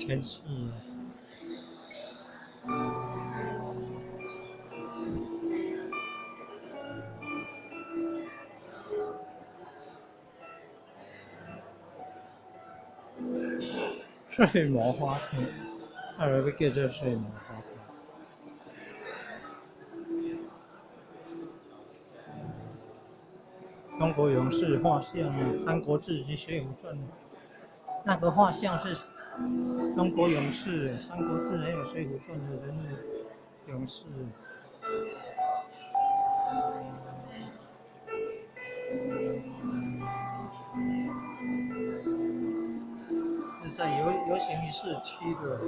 前世。水磨花灯，啊，欲叫做水磨花灯。中国勇士画像，《三国志》及《水浒传》，那个画像是中国勇士，《三国志》还有《水浒传》的人物勇士。是在游行于市区的。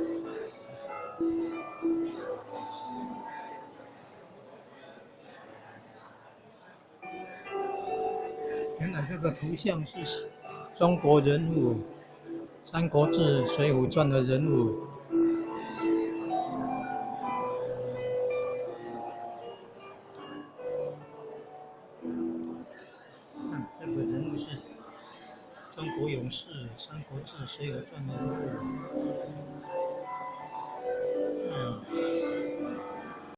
原来这个图像是中国人物，《三国志》《水浒传》的人物。看，这个人物是中国勇士，《三国志》《水浒传》的人物。